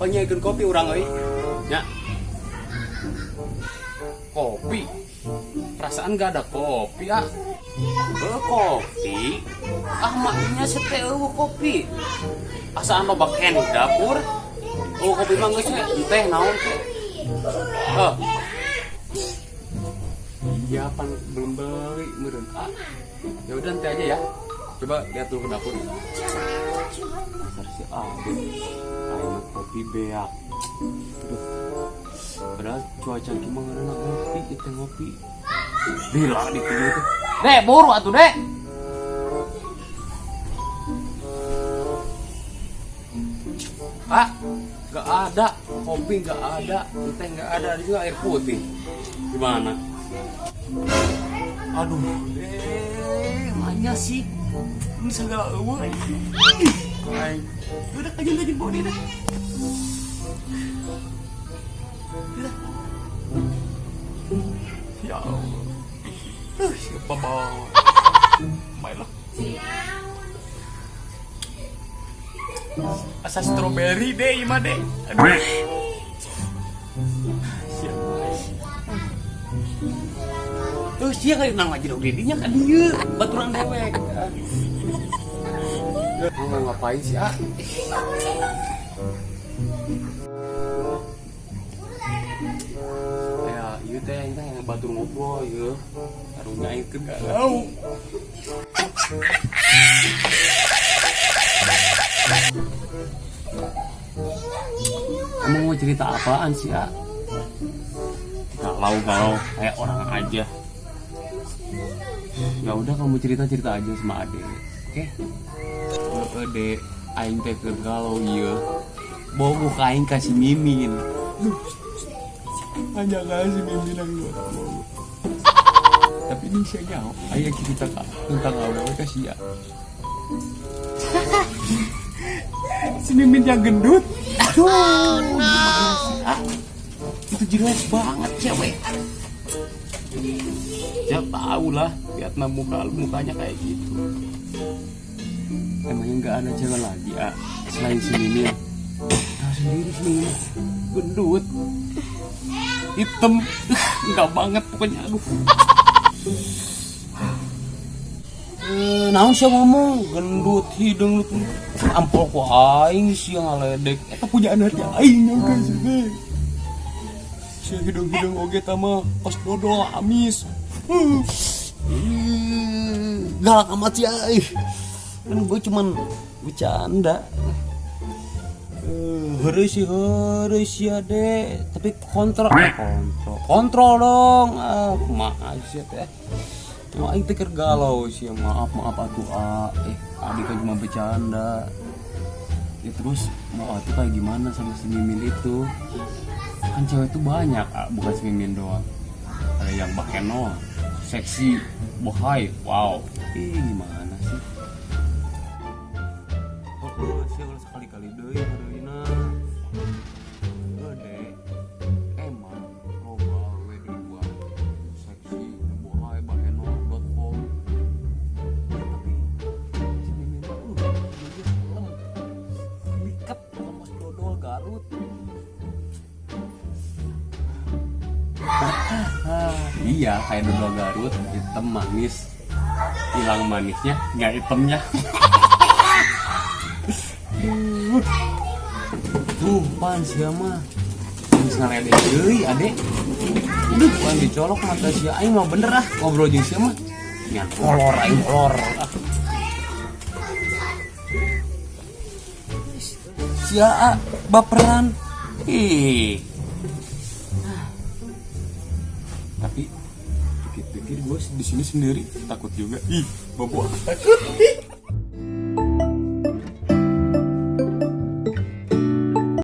Panyaikeun kopi urang euy. Nya. Kopi. Perasaan gak ada kopi, ah. Eh, kopi. Ah, maknya sete euweuh kopi. Asaan loba keneh di dapur. Oh, kopi mah geus we. Teh naon teh? Eh. Iya, pan belum beli meureun. Ah. Ya udah, nanti aja ya. Coba lihat dulu ke dapur. Dasar si Ade. Aing mah kopi beak. Aduh. Padahal cuaca gimana ngopi, itu ngopi. Bila di tuh. Dek, buru atuh, Dek. Ah, nggak ada kopi, nggak ada teh, nggak ada, ada juga air putih. Gimana? Aduh, deh, manya sih. Ini segala euweuh. Aing. Udah kajian kajian bodi dah. Udah. Ya Allah. Siapa bawa? Baiklah. Asa strawberry deh, ima deh. Aduh. Siapa? Terus dia kali nang aja dong didinya kan dia baturan dewek. Mau ngapain sih, ah? Ya, iya teh aing teh yang batur ngobrol ieu. Karunya aing teu galau. Emang mau cerita apaan sih, ah? Galau-galau kayak orang aja. Ya udah, kamu cerita-cerita aja sama Ade. Oke? Heeh, Dek, aing teh keur galau ieu. Bogoh ka aing ka si Mimin. Hanya ka si Mimin yang gua bogoh. Tapi ini sia nyaho, aing cerita ka tentang awewe ka sia. Si Mimin yang gendut. Aduh, gimana sih, ah? Itu jelek banget cewek. Ya tahu lah, lihat mukanya kayak gitu. Emangnya nggak ada cewek lagi, ah, selain si Mimin? Tahu sendiri si Mimin gendut, hitam, nggak banget pokoknya. Aduh. Naon sih ngomong gendut hidung lu tuh ampol ku aing sih yang ngaledek eta punya hati aing yang guys ini si hidung-hidung oge tama kos dodol amis. Galak amat sih aing, kan gue cuman bercanda. Heureuy sih, heureuy sih ade, tapi kontrol, kontrol kontrol dong. Ah, kumaha sih teh? Emang aing teh keur galau sih, maaf maaf atuh, ah. Adik kan cuma bercanda. Ya terus mau atuh kayak gimana sama si Mimin itu? Kan cewek tuh banyak, ah, bukan si Mimin doang. Ada yang bakeno, seksi, bohai, wow. Ih, gimana sih? Oh, sih kalau sekali-kali deui heureuyna. Heuh, Dek. Emang loba we di luar seksi, bohai, baheno.com. Tapi si Mimin mah dia kalem. Miket sama si dodol Garut. Iya, kayak dodol Garut, hitam manis. Hilang manisnya, nggak hitamnya. Tuh, pan sia mah. Geus ngaledek deui, Ade. Aduh, pan dicolok mata sia aing mah bener ah ngobrol jeung sia mah. Nya kolor aing kolor. Ah. Sia ah, baperan. Ih. Tapi pikir-pikir gue di sini sendiri takut juga. Ih, bobo takut. Ih.